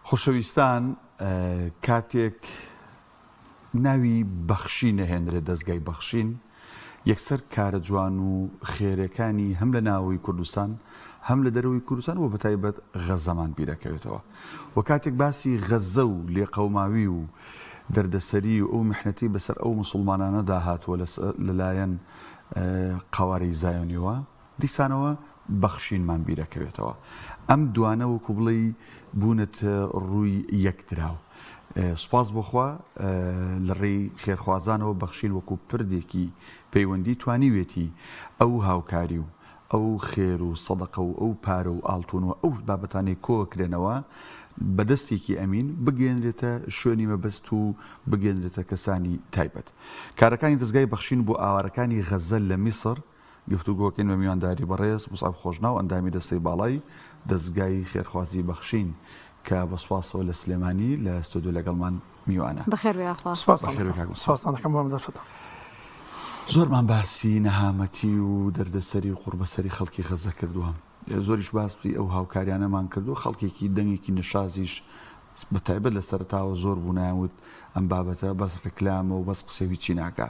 خۆشەویستان کاتێک ناوی بەخشین ئەهێنرێت دەزگای بەخشین یەکسەر کارە جوان و خێرەکانی هەم لە ناوەوەی کوردستان هەم لە دەرەوەی کوردستان و بەتایبەت غەزەمان بیرەکەوێتەوە و کاتێک باسی غەزە و لێقەوماوی و دەردەسەری و ئەو میحنەتەی بەسەر ئەو موسڵمانانەدا هاتووە لەلایەن قەوارەی زایۆنیەوە دیسانەوە بەخشینمان بیرەکەوێتەوە. ئەم دوانە وەکو بڵێی بوونەتە ڕووی یەک دراو. سوپاس بۆ خوا لە ڕێی خێرخوازانەوە بەخشین وەکو پردێکی پەیوەندی توانیوێتی ئەو هاوکاری و ئەو خێر و سەدەقە و ئەو پارە و ئاڵتون و ئەو بابەتانەی کۆکرێنەوە بە دەستێکی ئەمین بگەیەنرێتە شوێنی مەبەست و بگەیەنرێتە کەسانی تایبەت. کارەکانی دەزگای بەخشین بۆ ئاوارەکانی غەززە لە میسر گفتوگۆکەین بە میوانداری بەڕێز موسعەب خۆشناو ئەندامی دەستەی باڵای دەزگای خێرخوازی بەخشین کە بە سوپاسەوە لە سلێمانی لە ستۆدیۆ لەگەڵمان میوانە. بەخێر بێی ئاخوا. سوپاستان بەخێر بێی دەکەم. کاک موسعەب. سوپاستان دەکەم بۆ ئەم دەرفەتە. زۆرمان باسی نەهامەتی و دەردەسەری و قوڕبەسەری خەڵکی غەززە کردووە. زۆریش باسی ئەو هاوکاریانەمان کردووە، خەڵکێکی دەنگێکی نەشازیش بە تایبەت لە سەرەتاوە زۆر بوو نایانوت ئەم بابەتە بەس ڕیکلامە و بەس قسەی و هیچی ناکا.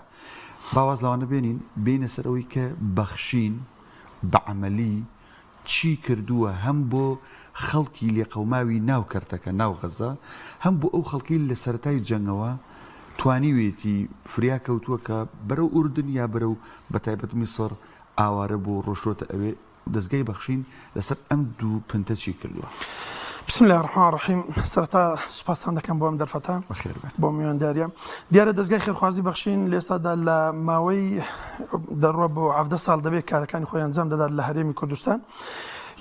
با واز لەوانە بێنین بێینە سەر ئەوەی کە بەخشین بە عەمەلی چی کردووە هەم بۆ خەڵکی لێقەوماوی ناو کەرتەکە، ناو غەزە، هەم بۆ ئەو خەڵکەی لە سەرەتای جەنگەوە توانیوێتی فریا کەوتووە کە بەرەو ئوردن یا بەرەو بە تایبەت میسڕ ئاوارە بوو ڕۆشتووەتە ئەوێ، دەزگای بەخشین لەسەر ئەم دوو پنتە چی کردووە؟ بسم اللە الرحمن الرحیم سەرەتا سوپاستان دەکەم بۆ ئەم دەرفەتە بەخێر بێن. بۆ میوانداریە دیارە دەزگای خێرخوازی بەخشین لە ئێستادا لە ماوەی دەڕوە بۆ 17 ساڵ دەبێت کارەکانی خۆی ئەنجام دەدات لە هەرێمی کوردستان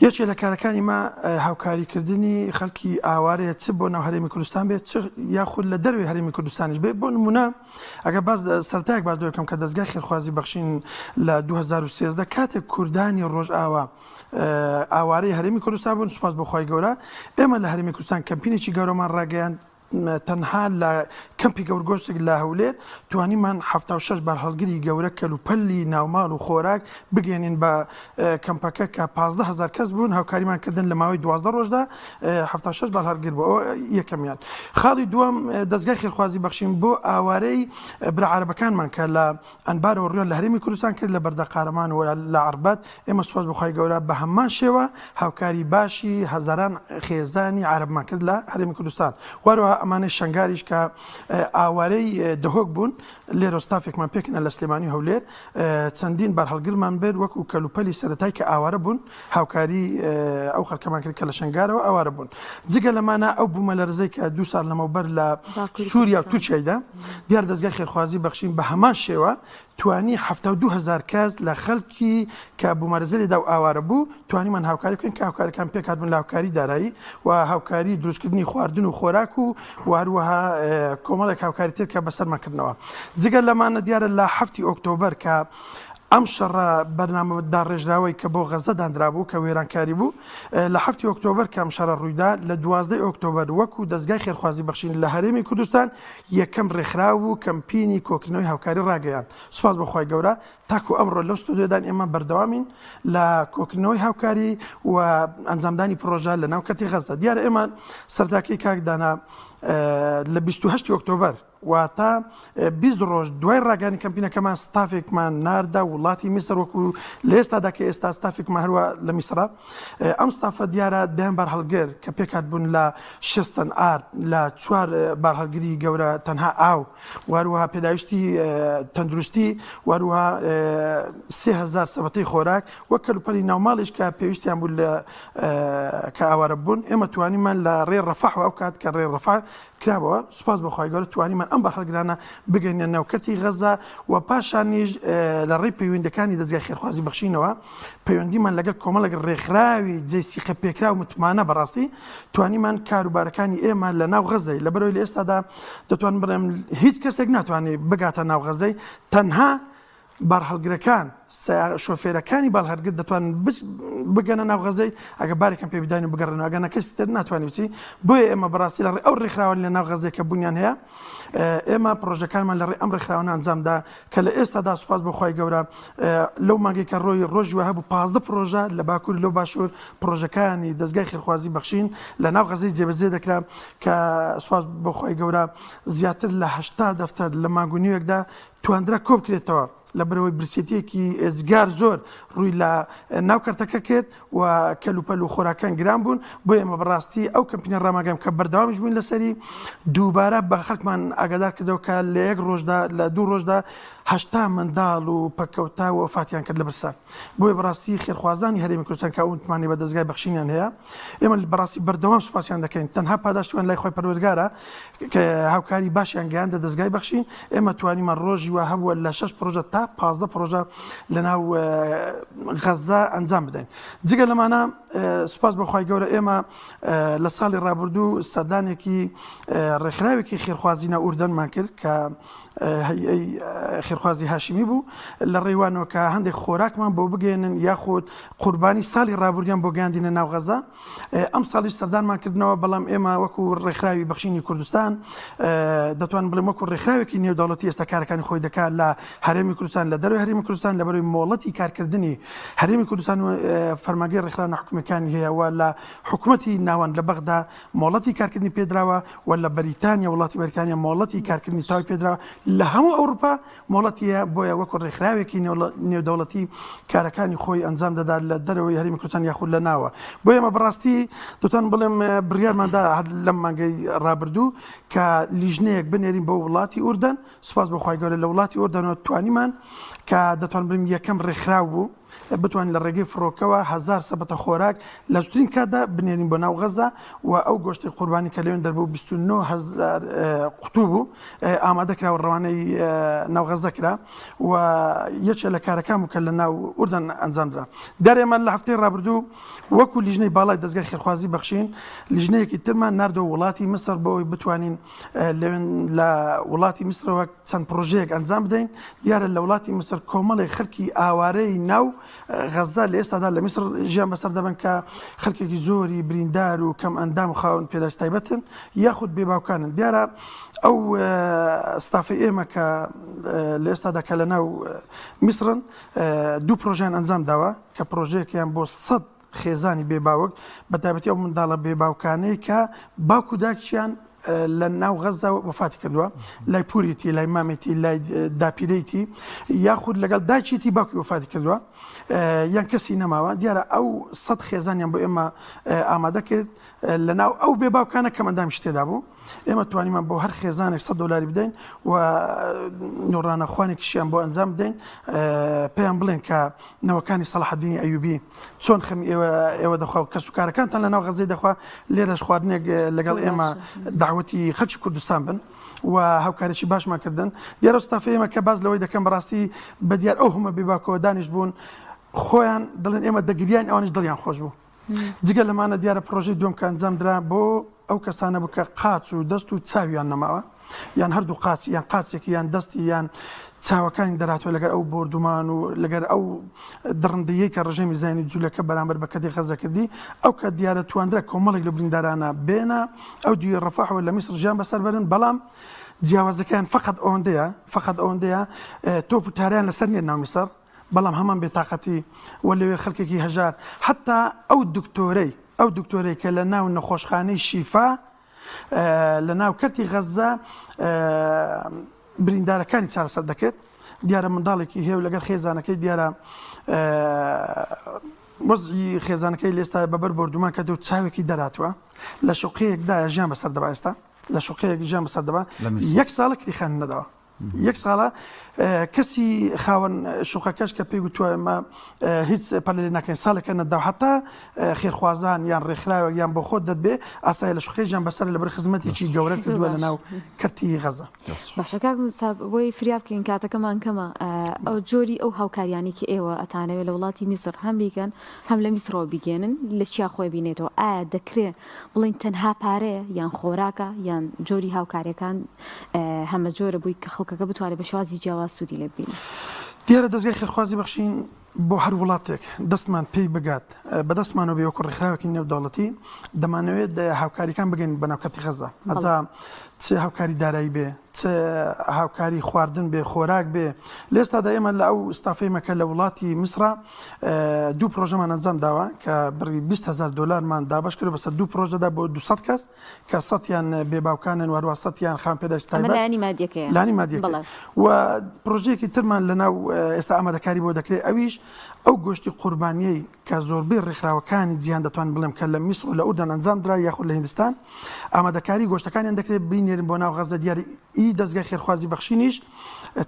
یەکێ لە کارەکانی ما هاوکاریکردنی خەڵکی ئاوارەیە چ بۆ ناو هەرێمی کوردستان بێت چ یاخود لە دەروی هەرێمی کوردستانیش بێت بۆ نمونە ئەگەر باس سەرەتایەک باس لەوە بکەم کە دەزگای خێرخوازی بەخشین لە 2013 کاتێک کوردانی ڕۆژئاوا ئاوارەی هەرێمی کوردستان بوون سوپاس بۆ خوای گەورە ئێمە لە هەرێمی کوردستان کەمپینێکی گەورەمان ڕاگەیاند تەنها لە کەمپی گەورگۆسک لە هەولێر توانیمان 76 بارهەڵگری گەورە کەلوپەلی ناوماڵ و خۆراک بگەێنین بە کەمپەکە کە 15 هزار کەس بوون هاوکاریمان کردن لە ماوەی 12 ڕۆژدا 76 بارهەڵگر بوو ئەوە یەکەمیان خاڵی دووەم دەزگای خێرخوازی بەخشین بۆ ئاوارەی برا عەرەبەکانمان کە لە ئەنبارەوە ڕویان لە هەرێمی کوردستان کرد لە بەردە قارەمان و لە عەربەت ئێمە سوپاس بۆ خوای گەورە بە هەمان شێوە هاوکاری باشی هەزاران خێزانی عەرەبمان کرد لە هەرێمی کوردستان واروها ئەمانەی شەنگاریش کە ئاوارەی دهۆک بوون لێرە ستافێکمان پێکنا لە سلێمانی و هەولێر چەندین بارهەڵگرمان برد وەکو کەلوپەلی سەرەتای کە ئاوارە بوون هاوکاری ئەو خەڵکەمان کرد کە لە شنگارەوە ئاوارە بوون جگە لەمانە ئەو بوومەلەرزەی کە دوو ساڵ لەمەوبەر لە سووریا و تورکیایدا دیار دەزگای خێرخوازی بەخشین بە هەمان شێوە توانی 72 هەزار کەس لە خەڵکی کە بوومەلەرزە لێدا و ئاوارە بوو توانیمان هاوکاری بکەین کە هاوکاریەکان پێکهات بوون لە هاوکاری دارایی و هاوکاری دروستکردنی خواردن و خۆراک و و هەروەها کۆمەڵێک هاوکاری تر کە بەسەرمان کردنەوە جگە لەمانە دیارە لە هەفتی ئۆکتۆبەر کە ئەم شەڕە بەرنامە داڕێژراوەی کە بۆ غەزە دانرابوو کە وێرانکاری بوو لە هەفتی ئۆکتۆبەر کە ئەم شەڕە ڕوویدا لە دوازدەی ئۆکتۆبەر وەکو دەزگای خێرخوازی بەخشین لە هەرێمی کوردستان یەکەم ڕێکخراو و کەمپینی کۆکردنەوەی هاوکاری ڕاگەیاند سوپاس بۆ خوای گەورە تاکو ئەمڕۆ لەو ستۆدیۆدان ئێمە بەردەوامین لە کۆکردنەوەی هاوکاری و ئەنجامدانی پڕۆژە لە ناو کەرتی غەزە دیارە ئێمە سەرتاکەی کاک دانا لە 28 ئۆکتۆبەر واتە 20 ڕۆژ دوای ڕاگەیاندنی کەمپینەکەمان ستافێکمان ناردە وڵاتی میسر وەکو لە ئێستادا کە ئێستا ستافێکمان هەروە لە میسرە ئەم ستافە دیارە دەیان بارهەڵگر کە پێکهات بوون لە شێستن ئارد لە چوار بارهەڵگری گەورە تەنها ئاو و هەروەها پێداویستی تەندروستی و هەروەها 3000 سەبەتەی خۆراک وەک کەلوپەلی ناوماڵیش کە پێویستیان بوو لە کە ئاوارە بوون ئێمە توانیمان لە ڕێ ڕەفەح و ئەو کات کە ڕێ ڕەفەح کرابەوە سوپاس بۆ خوای گەورە توانیمان ئەم بارهەڵگرانە بگەینە ناو کەرتی غەزە و پاشانیش لە ڕێی پەیوەندەکانی دەزگای خێرخوازی بەخشینەوە پەیوەندیمان لەگەڵ کۆمەڵێک ڕێکخراوی جێی سیقە پێکراو متمانە بەڕاستی توانیمان کاروبارەکانی ئێمە لە ناو غەزەی لەبەرەوەی لە ئێستادا دەتوانم بڵێم هیچ کەسێک ناتوانێت بگاتە ناو غەزەی تەنها. بارهەڵگرەکان، شۆفێرەکانی بارهەڵگر دەتوانن بگەنە ناو غەزەی ئەگەر بارێکیان پێ بداین و بگەڕێنەوە، ئەگەر نا کەسی تر ناتوانێت بچی. بۆیە ئێمە بەڕاستی لە ڕێی ئەو ڕێکخراوانەی لە ناو غەزەی کە بوونیان هەیە، ئێمە پڕۆژەکانمان لە ڕێی ئەم ڕێکخراوانە ئەنجام دا کە لە ئێستادا سوپاس بۆ خوای گەورە لەو مانگەی کە ڕۆی ڕۆژی وا هەبوو 15 پڕۆژە لە باکوور لەو باشوور پڕۆژەکانی دەزگای خێرخوازی بەخشین لە ناو غەزەی جێبەجێ دەکرا کە سوپاس بۆ خوای گەورە زیاتر لە 80 دەفتەر لە مانگ و نیوێکدا تواندرا کۆبکرێتەوە لەبەرئەوەی برسێتیەکی ئێجگار زۆر ڕووی لە ناو کەرتەکە کرد و کەلوپەل و خۆراکان گران بوون، بۆیە ئێمە بەڕاستی ئەو کەمپینە ڕامانگەیاند کە بەردەوامیش بووین لەسەری، دووبارە بە خەڵکمان ئاگادار کردەوە کە لە یەک ڕۆژدا لە دوو ڕۆژدا 80 منداڵ و پەککەوتە وەفاتیان کرد لە برسان. بۆیە بەڕاستی خێرخوازانی هەرێمی کوردستان کە ئەو متمانەی بە دەزگای بەخشینیان هەیە ئێمە بەڕاستی بەردەوام سوپاسیان دەکەین تەنها پاداشتیان لای خوای پەروەردگارە کە هاوکاری باشیان گەیاندە دەزگای بەخشین ئێمە توانیمان ڕۆژی وا هەبووە لە شەش پرۆژە تا 15 پرۆژە لە ناو غەزە ئەنجام بدەین جگە لەمانە سوپاس بۆ خوای گەورە ئێمە لە ساڵی ڕابردوو سەردانێکی ڕێکخراوێکی خێرخوازی ناو ئوردەنمان کرد کە هەیئەی خێرخوازی هاشمی بوو لە ڕێوانەوە کە هەندێک خۆراکمان بۆ بگەێنن یاخود قوربانی ساڵی ڕابردیان بۆ گەیاندینە ناو غەزە ئەم ساڵیش سەردانمان کردنەوە بەڵام ئێمە وەکو ڕێکخراوی بەخشینی کوردستان دەتوان بڵێم وەکو ڕێکخراوێکی نێودەوڵەتی ئێستا کارەکانی خۆی دەکات لە هەرێمی کوردستان لە دەروی هەرێمی کوردستان لە بەروی مۆڵەتی کارکردنی هەرێمی کوردستان و فەرمانگەی ڕێکخراوە ناحکومیەکانی هەیە و لە حکومەتی ناوەند لە بەغدا مۆڵەتی کارکردنی پێدراوە و لە بەریتانیا وڵاتی بەریتانیا مۆڵەتی کارکردنی تەواوی پێدراوە لە هەموو ئەوروپا مۆڵەتی هەیە بۆیە وەکو ڕێکخراوێکی نێودەوڵەتی کارەکانی خۆی ئەنجام دەدات لە دەرەوەی هەرێمی کوردستان یاخود لە ناوە بۆیە ئێمە بەڕاستی دەتوانم بڵێم بڕیارماندا هەر لەم مانگەی ڕابردوو کە لیژنەیەک بنێرین بۆ وڵاتی ئوردەن سوپاس بۆ خوای گەورە لە وڵاتی ئوردەنەوە توانیمان کە دەتوانم بڵێم یەکەم ڕێکخراو بوو بتوانین لە ڕێگەی فڕۆکەوە هەزار سەبەتە خۆراک لە زووترین کاتدا بنێرین بۆ ناو غەزە و ئەو گۆشتەی قوربانی کە لەوێن دەربوو 29 هەزار قوتوو بوو ئامادە کرا و ڕەوانەی ناو غەزە کرا و یەکێ لە کارەکان بوو کە لە ناو ئوردن ئەنجامدرا. دیارە ئێمە لە هەفتەی ڕابردوو وەکو لیژنەی باڵای دەزگای خێرخوازی بەخشین لیژنەیەکی ترمان ناردەوە وڵاتی میسر بۆ ئەوەی بتوانین لەوێن لە وڵاتی میسرەوە چەند پڕۆژەیەک ئەنجام بدەین، دیارە لە وڵاتی میسر کۆمەڵێک خەلکی ئاوارەی ناو غەززە لە ئێستادا لە میسر ژیان بەسەر دەبەن کە خەلکێکی زۆری بریندار و کەم ئەندام و خاوەن پێداویستی تایبەتن یاخود بێ باوکانن دیارە ئەو ستافەی ئێمە کە لە ئێستادا کە لە ناو میسرن دوو پرۆژیان ئەنجام داوە کە پرۆژەیەکیان بۆ سەد خێزانی بێ باوک، بەتایبەتی ئەو منداڵە بێ باوکانەی کە باوک و داکیان لە ناو غەزە وەفاتی کردووە، لای پوریتی، لای مامێتی، لای داپیرەیتی، یاخود لەگەڵ دایکیتی باوکی وەفاتی کردووە یان کەسی نەماوە، دیارە ئەو سەد خێزانیان بۆ ئێمە ئامادە کرد، لە ناو ئەو بێ باوکانە کەمئەندامیش تێدا بوو. ئێمە توانیمان بۆ هەر خێزانێک 100 دۆلاری بدەین و نۆڕانە خوانێکیشیان بۆ ئەنجام بدەین پێیان بڵێن کە نەوەکانی سەڵاحەدینی ئەیوبی چۆن خەمی ئێوە ئێوە دەخوا و کەسوکارەکانتان لە ناو غەزەی دەخوا لێرەش خواردنێک لەگەڵ ئێمە داوەتی خەڵکی کوردستان بن و هاوکارێکی باشمان کردن دیارە ستافی ئێمە کە باز لەوەی دەکەم بەڕاستی بە دیار ئەو هەمە بێباکەوە دانیش بوون خۆیان دەڵێن ئێمە دەگریان ئەوانیش دڵیان خۆش بوو جگە لەمانە دیارە پڕۆژەی دووەم کە ئەنجام درا بۆ ئەو کەسانە بوو کە قاچ و دەست و چاویان نەماوە یان هەردوو قاچ یان قاچێکی یان دەستی یان چاوەکانی دەراتوە لەگەر ئەو بۆردومان و لەگەر ئەو دڕندەیەی کە ڕژێمی زایۆنی جولەکە بەرامبەر بە کەرتی غەزە کردی ئەو کە دیارە تواندرا کۆمەڵێک لە بریندارانە بێنە ئەو دوی ڕەفەحەوە لە میسر ژیان بەسەر بەرن بەڵام جیاوازەکەیان فقط ئەوەندەیە فقط ئەوەندەیە تۆپ و تاریان لەسەر نییە ناو میسر بەڵام هەمان بێتاقەتی و لەوێ خەلکێکی هەژار حەتا ئەو دکتۆرەی ئەو دکتۆرەی کە لە ناو نەخۆشخانەی شیفا لە ناو کەرتی غەززە بریندارەکانی چارەسەر دەکرد دیارە منداڵێکی هەیە و لەگەڵ خێزانەکەی دیارە وەزعی خێزانەکەی لێستا بەبەر بۆردومان کە و چاوێکی دەراتوە لە شوقەیەکدا ژیان بەسەر دەبا ئێستا لە شوقەیەک ژیان بەسەر دەبا یەک ساڵە کری خانوو نەداوە یەک ساڵە کەسی خاوەن شوقەکەش کە پێی گوتووە ئێمە هیچ پەلە لێ ناکەین ساڵێکە نەداو هەتا خێرخوازان یان ڕێکخراوێک یان بۆ خۆت دەتبێ ئاسایە لە شوقەی ژیان بەسەر لەبەر خزمەتێکی گەورە کردووە لە ناو کەرتی غەزە. باشە کاک موساب بۆی فریا بکەین کاتەکەمان کەمە ئەو جۆری ئەو هاوکاریانەی کە ئێوە ئەتانەوێ لە وڵاتی میسر هەم بیکەن هەم لە میسرەوە بیگەێنن لە چیا خۆی بینێتەوە ئایا دەکرێ بڵێین تەنها پارەیە یان خۆراکە یان جۆری هاوکاریەکان هەمە جۆرە بووی کە خەڵکەکە بتوانێت بە شێوازی جیاواز سوودی لێ ببینێت؟ دیارە دەزگای خێرخوازی بەخشین بۆ هەر وڵاتێک دەستمان پێی بگات بەدەستمانەوە بێ وەکو ڕێکخراوێکی نێودەوڵەتی دەمانەوێت هاوکاریەکان بگەین بە ناو کەرتی غەزە ئەجا چ هاوکاری دارایی بێ چ هاوکاری خواردن بێ خۆراک بێ لە ئێستادا ئێمە لە ئەو ستافەی مەکە لە وڵاتی میسرا دوو پرۆژەمان ئەنجام داوە کە بڕی 20 هزار دلارمان دابش کرد بەسەر دوو پرۆژەدا بۆ 200 کەس کە سەتیان بێ باوکانن و هەروە سەتیان خان پێداویستی تایبەت لایەنی مادیەکەیە لانی مادیەکە و پرۆژەیەکی ترمان لە ناو ئێستا ئامادەکاری بۆ دەکرێت ئەویش ئەو گۆشتی قوربانیەی کە زۆربەی ڕێکخراوەکانی جیهان دەتوانن بڵێم کە لە میسر و لە ئوردن ئەنجام درا یاخود لە هیندستان ئامادەکاری گۆشتەکانیان دەکرێت بینێرن بۆ ناو غەزە دیاری ئی دەزگای خێرخوازی بەخشینیش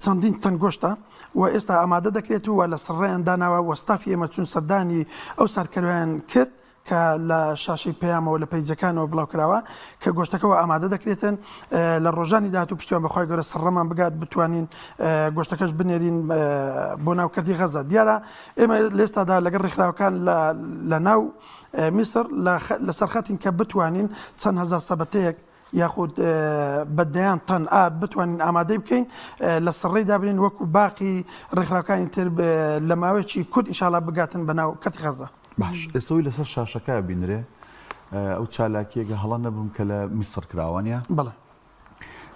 چەندین تەن گۆشتە و ئێستا ئامادە دەکرێت و لە سڕێیان داناوە و ستافی ئێمە چون سەردانی ئەو ساردکەرەوەیان کرد کە لە شاشەی پەیامەوە لە پەیجەکانەوە بڵاوکراوە کە گۆشتەکەوە ئامادە دەکرێتن لە ڕۆژانی داهاتوو پشتیوان بەخوای گەورە سڕەمان بگات بتوانین گۆشتەکەش بنێرین بۆ ناو کەرتی غەزە دیارە ئێمە لێستادا لەگەڵ ڕێکخراوەکان لە ناو میسر لەسەر خەتین کە بتوانین چەند هەزار سەبەتەیەک یاخود بە دەیان تەن ئارد بتوانین ئامادەی بکەین لە سڕەی دابنین وەکو باقی ڕێکخراوەکانی تر لە ماوەیەکی کورت ئینشاڵا بگاتن بە ناو کەرتی غەزە. باش ئێستا ئەوەی لەسەر شاشەکە ئەبینرێ ئەو چالاکیە گە هەڵە نەبم کە لە میسڕ کرا وانیە؟ بەڵێ.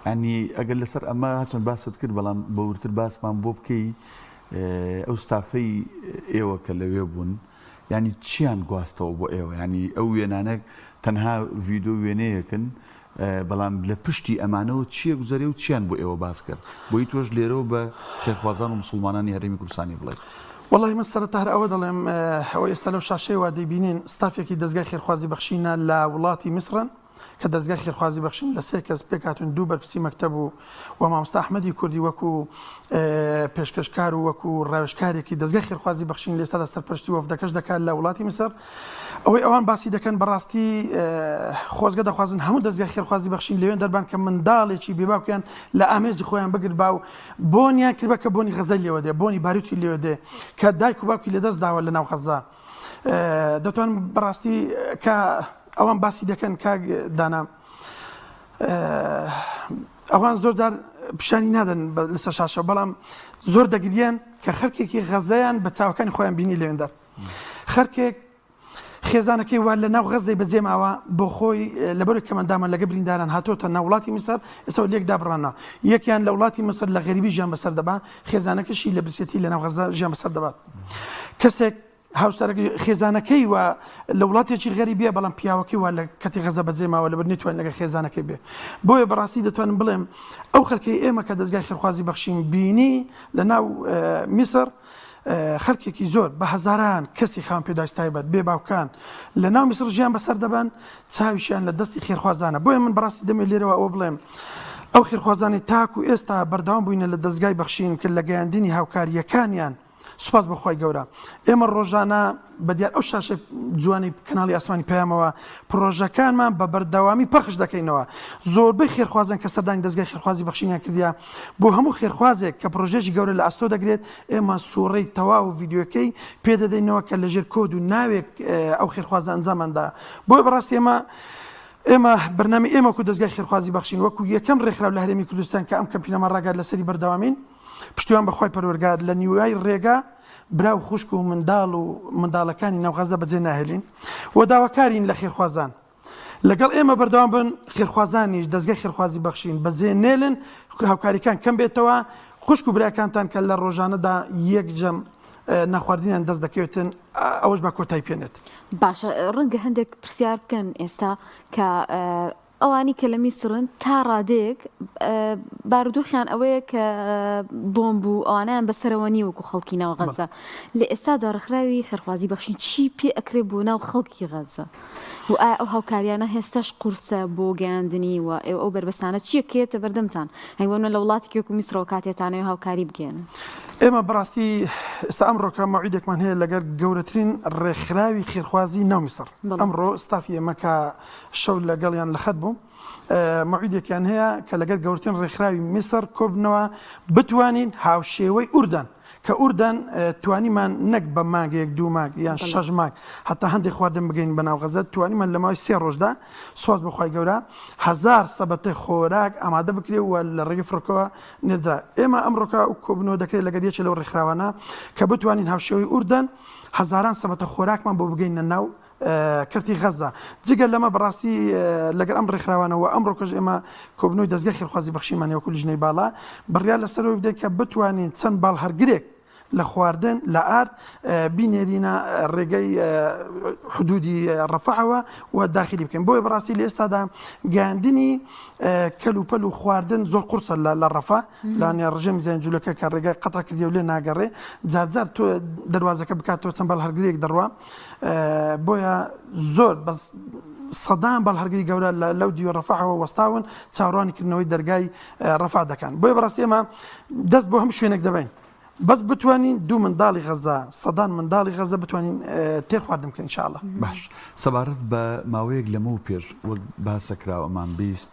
یانی ئەگەر لەسەر ئەمە هەرچەند باست کرد بەڵام بە وردتر باسمان بۆ بکەی ئەو ستافەی ئێوە کە لەوێ بوون یانی چیان گواستەوە بۆ ئێوە یانی ئەو وێنانە تەنها ڤیدۆ وێنەیەکن بەڵام لە پشتی ئەمانەوە چیە گوزەرێ و چیان بۆ ئێوە باس کرد بۆی تۆش لێرەوە بە خێرخوازان و مسوڵمانانی هەرێمی کوردستانی بڵێیت. وەڵاهی من سەرەتا هەر ئەوە دەڵێم ئەوەی ئێستا لەو شاشەیە وا دەیبینین ستافێکی دەزگای خێرخوازی بەخشینە لە وڵاتی میسرن کە دەزگای خێرخوازی بەخشین لە سێ کەس پێکهاتوون دوو بەرپرسی مەکتەب و و مامۆستا ئەحمەدی کوردی وەکو پێشکەشکار و وەکو ڕاوێژکارێکی دەزگای خێرخوازی بەخشین لە ئێستادا سەرپەرشتی وەفدەکەش دەکات لە وڵاتی میسر ئەوەی ئەوان باسی دەکەن بەڕاستی خۆزگە دەخوازن هەموو دەزگای خێرخوازی بەخشین لەوێن دەربان کە منداڵێکی بێباوکیان لە ئامێزی خۆیان بگربا و بۆنیان کردبا کە بۆنی غەزەی لێوە دێ بۆنی باروتی لێوە دێ کە دایک و باوکی لەدەست داوە لە ناو غەزە دەتوانم بەڕاستی کە ئەوان باسی دەکەن کاک دانا ئەوان زۆر جار پیشانی نادەن لەسەر شاشە بەڵام زۆر دەگریان کە خەرکێکی غەزەیان بە چاوەکانی خۆیان بینی لەوێندەر خەرکێک خێزانەکەی وا لە ناو غەزەی بەجێ ماوە بۆ خۆی لەبەر کەمەندامە لەگە برینداران هاتۆتە ناو وڵاتی میسر ئێستا لێک دابڕانە یەکیان لە وڵاتی میسر لە غەریبی ژیان بەسەر دەبا خێزانەکەشی لە برسێتی لە ناو غەزە ژیان بەسەر دەبات کەسێک هاوسەرەکەی خێزانەکەی و لە وڵاتێکی غەریبیە بەڵام پیاوەکەی وا لە کەتی غەزە بەجێ ماوە لەبەر نەیتوانی لەگەڵ خێزانەکەی بێ بۆیە بەڕاستی دەتوانم بڵێم ئەو خەلکەی ئێمە کە دەزگای خێرخوازی بەخشین بینی لە ناو میسر خەلکێکی زۆر بە هەزاران کەسی خاوەن پێداویستی تایبەت بێ باوکان لە ناو میسر ژیان بەسەر دەبەن چاویشیان لە دەستی خێرخوازانە بۆیە من بەڕاستی دەمێ لێرەوە ئەوە بڵێم ئەو خێرخوازانەی تاکو ئێستا بەردەوام بووینە لە دەزگای بەخشین کرد لە گەیاندنی هاوکارییەکانیان سوپاس بۆ خوای گەورە ئێمە ڕۆژانە بە دیار ئەو شاشەی جوانی کەناڵی ئاسمانی پەیامەوە پڕۆژەکانمان بە بەردەوامی پەخش دەکەینەوە زۆربەی خێرخوازان کە سەردانی دەزگای خێرخوازی بەخشینیان کردیە بۆ هەموو خێرخوازێک کە پڕۆژەیەکی گەورە لە ئەستۆ دەگرێت ئێمە سوڕەی تەواو و ڤیدیۆکەی پێدەدەینەوە کە لەژێر کۆد و ناوێک ئەو خێرخوازە ئەنجاماندا بۆیە بەڕاستی ئێمە ئێمە بەرنامەی ئێمە وەکو دەزگای خێرخوازی بەخشین وەکو یەکەم ڕێکخراو لە هەرێمی کوردستان کە ئەم کەمپینەمان ڕاگەیاند لەسەری بەردەوامین پشتیوان بە خوای پەروەرگار لە نیوای ڕێگا برا و خوشک و منداڵ و منداڵەکانی ناو غەزە بەجێ ناهێلین و داواکارین لە خێرخوازان لەگەڵ ئێمە بەردەوام بن خێرخوازانیش دەزگای خێرخوازی بەخشین بەجێ نێلن هاوکاریکان کەم بێتەوە خوشک و براکانتان کە لە ڕۆژانەدا یەک جەم نەخواردنیان دەست دەکەوێتن ئەوەش بە کۆتای پێنێت. باشە ڕەنگە هەندێک پرسیار بکەن ئێستا کە ئەوانی کە لە میسرن تا ڕادەیەک بارودۆخیان ئەوەیە کە بۆمب و ئەوانیان بەسەرەوە نییە وەکو خەڵکی ناو غەزە لە ئێستادا ڕێکخراوی خێرخوازی بەخشین چی پێ ئەکرێ بۆ ناو خەڵکی غەزە و ئایا ئەو هاوکاریانە هێستاش قورسە بۆ گەیاندنی و ئێوە ئەو بەربەستانە چییە کێتە بەردەمتان هەی وەنە لە وڵاتێکی وەکو میسرەوە کاتێتانەوە هاوکاری بگەێنن ئێمە بەڕاستی ئێستا ئەمڕۆکە مەوعیدێکمان هەیە لەگەر گەورەترین ڕێکخراوی خێرخوازی ناو میسڕ ئەمڕۆ ستافی ئێمە کە شەو لەگەڵیان لە خەت بووم مەوعیدێکیان هەیە کە لەگەر گەورترین ڕێکخراوی میسڕ کۆبنەوە بتوانین هاوشێوەی ئوردن. کە ئوردەن توانیمان نەک بە مانگێک دوو مانگ یان شەش مانگ هەتا هەندێک خواردن بگەین بە ناو غەزە توانیمان لە ماوەی سێ ڕۆژدا سوپاس بۆ خوای گەورە هەزار سەبەتەی خۆراک ئامادە بکرێ و لە ڕێگەی فڕۆکەوە نێردرا ئێمە ئەمڕۆکە کۆبوونەوە دەکرێت لەگەر یەکێ لەو ڕێکخراوانە کە بتوانین هاوشێوەی ئوردەن هەزاران سەبەتە خۆراکمان بۆ بگەینە ناو کەرتی غەزە. جگە لەمە بەڕاستی لەگەر ئەم ڕێکخراوانە و ئەمڕۆکەش ئێمە کۆبوونەوەی دەزگای خێرخوازی بەخشینمان هەیە وەکو لیژنەی باڵا بڕیار لەسەر ئەوەی بدەین کە بتوانین چەند باڵهەرگرێک لە خواردن لە ئارد بینێرینە ڕێگەی حدودی ڕەفەحەوە و داخلی بکەین بۆیە بەڕاستی لە ئێستادا گەیاندنی کەلوپەل و خواردن زۆر قورسە لە ڕەفە لانێ ڕژێمی زایۆن جولەکە کە ڕێگای قەتع کردیە و لێ ناگەڕێ جارجار تۆ دەروازەکە بکاتەوە چەند باڵهەرگرێک دەڕوا بۆیە زۆر بەس سەدان باڵهەرگری گەورە لەو دیوە ڕەفەحەوە وەستاون چاوەڕوانی کردنەوەی دەرگای ڕەفا دەکەن بۆیە بەڕاستی ئێمە دەست بۆ هەموو شوێنێک دەبەین بەس بتوانین دوو منداڵی غەزە سەدان منداڵی غەزە بتوانین تێر خواردن بکەین ان شاء اللە. باش سەبارەت بە ماوەیەک لەمەو پێش وەک باسەکرا ئەمان 20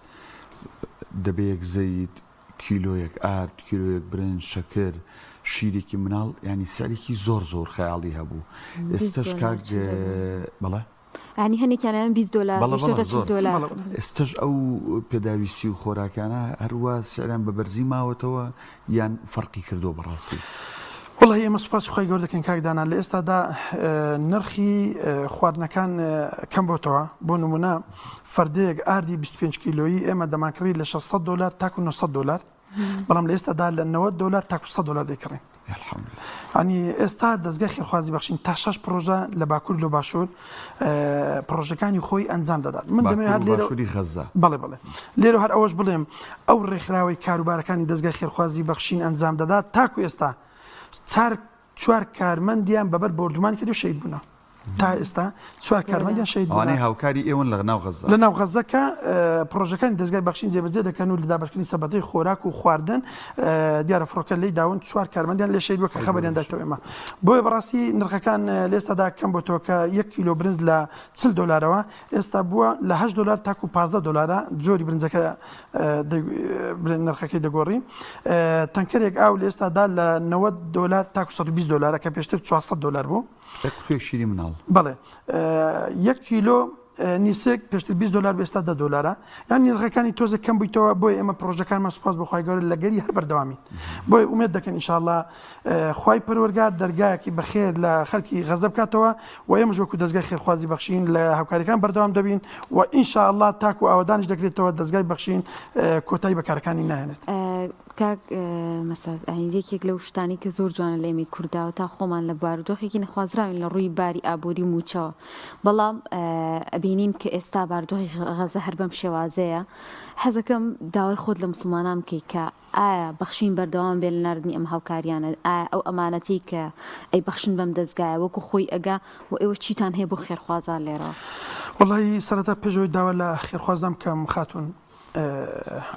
دەبەیەک زەیت کیلۆیەک ئارد کیلۆیەک برنج شەکر شیرێکی مناڵ یانی سعرێکی زۆر زۆر خەیاڵی هەبوو ئێستەش کاک بەڵێ یانی هەنێکیان ئەیان 20 دۆلار بەڵێ گەیشتۆتە بەڵێ 40 زۆر دۆلار. ئێستەش ئەو پێداویستی و خۆراکانە هەروا سعریان بە بەرزی ماوەتەوە یان فەرقی کردووە بەڕاستی؟ وەڵاهی ئێمە سوپاسی خوای گەورە دەکەین کاک دانا لە ئێستادا نرخی خواردنەکان کەم بۆتەوە بۆ نمونە فەردەیەک ئاردی 25 کیلۆیی ئێمە دەمانکڕی لە 600 دۆلار تاکو 900 دۆلار بەڵام لە ئێستادا لە 90 دۆلار تاکو 100 دۆلار دەیکڕین ینی ئێستا دەستگای خێرخوازی بەخشین تا شەش پرۆژە لە باکوور لە باشوور پرۆژەکانی خۆی ئەنجام دەدات من دەمەوێت هەر لێرە غەزە بەڵێ بەڵێ لێرە هەر ئەوەش بڵێم ئەو ڕێکخراوەی کاروبارەکانی دەستگای خێرخوازی بەخشین ئەنجام دەدات تاکو ئێستا چار چوار کارمەندیان بەبەر بۆردومان کرد و شەهید بوونە. تا ئێستا چوار کارمەندیان شەهید بوونە. ئەوانەی هاوکاری ئێوەن لە ناو غەززە. لە ناو غەززە کە پڕۆژەکانی دەزگای بەخشین جێبەجێ دەکەن و لە دابەشکردنی سەبەتەی خۆراک و خواردن دیارە فڕۆکە لێی داون چوار کارمەندیان لێ شەهید بووە کە خەبەریان دایتەوە ئێمە. بۆیە بەڕاستی نرخەکان لە ئێستادا کەم بۆتەوە کە یەک کیلۆ برنج لە 40 دۆلارەوە ئێستا بووە لە 8 دۆلار تاکو 15 دۆلارە جۆری برنجەکە نرخەکەی دەگۆڕی تەنکەرێک ئاو لە ئێستادا لە 90 دۆلار تاکو 120 دۆلارە کە پێشتر 400 دۆلار بوو. یەک قوتوێک شیری مناڵ. بەڵێ یەک کیلۆ نیسک پێشتر 20 دۆلار بوو ئێستا 10 دۆلارە یان نرخەکانی تۆزێک کەم بوویتەوە بۆیە ئێمە پڕۆژەکانمان سوپاس بۆ خوای گەورە لەگەری هەر بەردەوامین بۆیە ئومێد دەکەین ئینشاءاللە خوای پەروەرگار دەرگایەکی بەخێر لە خەلکی غەزە بکاتەوە و ئێمەش وەکو دەزگای خێرخوازی بەخشین لە هاوکاریەکان بەردەوام دەبین و ئینشاءاللە تاکو ئاوەدانیش دەکرێتەوە دەزگای بەخشین کۆتایی بە کارەکانی ناهێنێت. کاک مەسعود یەکێک لەو شتانەی کە زۆر جوانە لە ئێمەی کورددا و تا خۆمان لە بارودۆخێکی نەخوازراوین لە ڕووی باری ئابووری و مووچەوە بەڵام ئەبینین کە ئێستا بارودۆخی غەزە هەر بەم شێوازەیە حەزەکەم داوای خۆت لە موسڵمانان بکەی کە ئایا بەخشین بەردەوام بێ لە ناردنی ئەم هاوکاریانە ئایا ئەو ئەمانەتەی کە ئەیبەخشن بەم دەزگایە وەکو خۆی ئەگا و ئێوە چیتان هەیە بۆ خێرخوازان لێرەوە؟ وەڵایی سەرەتا پێش ئەوەی داوا لە خێرخوازان بکەم خاتوون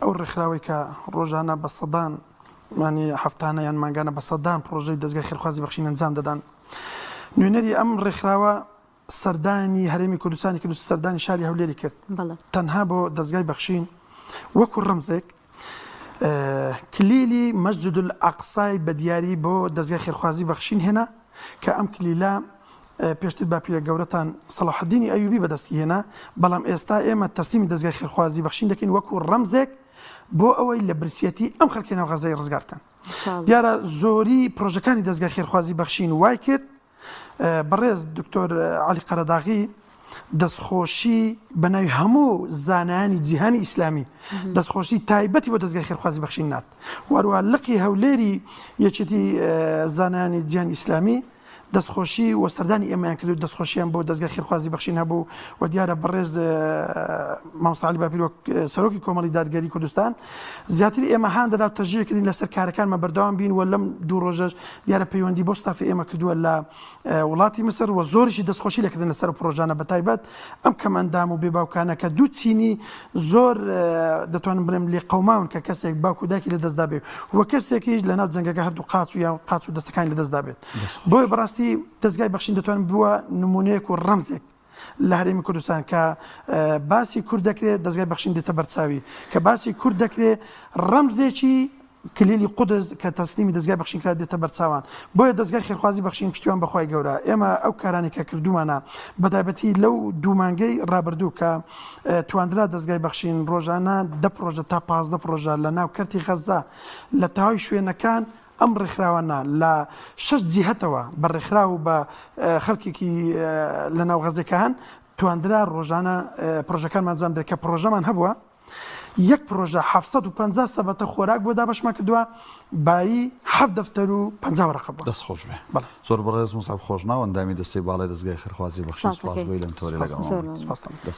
ئەو ڕێکخراوەی کە ڕۆژانە بە سەدان یانی هەفتانە یان مانگانە بە سەدان پڕۆژەی دەزگای خێرخوازی بەخشین ئەنجام دەدان نوێنەری ئەم ڕێکخراوە سەردانی هەرێمی کوردستانی کرد و سەردانی شاری هەولێری کرد تەنها بۆ دەزگای بەخشین وەکو ڕەمزێک کلیلی مەسجد الئەقسای بە دیاری بۆ دەزگای خێرخوازی بەخشین هێنا کە ئەم کلیلە پێشتر باپیرە گەورەتان سەڵاحەدینی ئەیوبی بەدەستی هێنا، بەڵام ئێستا ئێمە تەسلیمی دەزگای خێرخوازی بەخشین دەکەین وەکو ڕەمزێک بۆ ئەوەی لە برسیەتی ئەم خەڵکی ناو غەزەی ڕزگار بکەن. دیارە زۆری پرۆژەکانی دەزگای خێرخوازی بەخشین وای کرد بەڕێز دکتۆر عەلی قەرەداغی دەستخۆشی بە ناوی هەموو زانایانی جیهانی ئیسلامی دەستخۆشی تایبەتی بۆ دەزگای خێرخوازی بەخشین نارد وەروە لقی هەولێری یەکێتی زانایانی جیهانی ئیسلامی دەستخۆشی و سەردانی ئێمەیان کرد و دەستخۆشیان بۆ دەزگای خێرخوازی بەخشین هەبوو و دیارە بەڕێز مامۆستا عەلی باپیر وەک سەرۆکی کۆمەڵی دادگەری کوردستان زیاتر ئێمە هان دەدا و تەشجیع کردین لەسەر کارەکانمان بەردەوام بین و لەم دوو ڕۆژەش دیارە پەیوەندی بۆ ستافی ئێمە کردووە لە وڵاتی میسر و زۆریشی دەستخۆشی لێکردن لەسەر پرۆژانە بەتایبەت ئەم کەمئەندام و بێباوکانە کە دوو چینی زۆر دەتوانم بڵێم لێقەوماون کە کەسێک باوک و دایکی لەدەست دابێ و کەسێکیش لەناو جەنگەکە هەردوو قاچ و یان قاچ و دەستەکانی لەدەست دابێت بۆیە بەڕاستی دەزگای بەخشین دەتوانم بووە نمونەیەک و ڕەمزێک لە هەرێمی کوردستان کە باسی کورد دەکرێت دەزگای بەخشین دێتە بەرچاوی کە باسی کورد دەکرێت ڕەمزێکی. کلیلی قودس کە تەسلیمی دەزگای بەخشین کرا دێتە بەرچاوان. بۆیە دەزگای خێرخوازی بەخشین پشتیوان بە خوای گەورە ئێمە ئەو کارانەی کە کردوومانە بە تایبەتی لەو دوو مانگەی ڕابردوو کە تواندرا دەزگای بەخشین ڕۆژانە دە پڕۆژە تا 15 پڕۆژە لە ناو کەرتی غەزە لە تەواوی شوێنەکان ئەم ڕێکخراوانە لە شەش جیهەتەوە بە ڕێکخراو و بە خەڵکێکی لە ناو غەزەکە هەن تواندرا ڕۆژانە پڕۆژەکانمان ئەنجام درێت کە پڕۆژەمان هەبووە یەک پڕۆژە 750 سەبەتە خۆراک بۆ دابەشمان کردووە بایی حەفت دەفتەر و 50 وەرەقە بووە. دەست خۆش بێ. بەڵێ. زۆر بەڕێز موسعەب خۆشناو ئەندامی دەستەی باڵای دەزگای خێرخوازی بەخشین سپاس بۆی لەم تەوەرەی لەگەڵمان بوویت. سپاستان. دەست.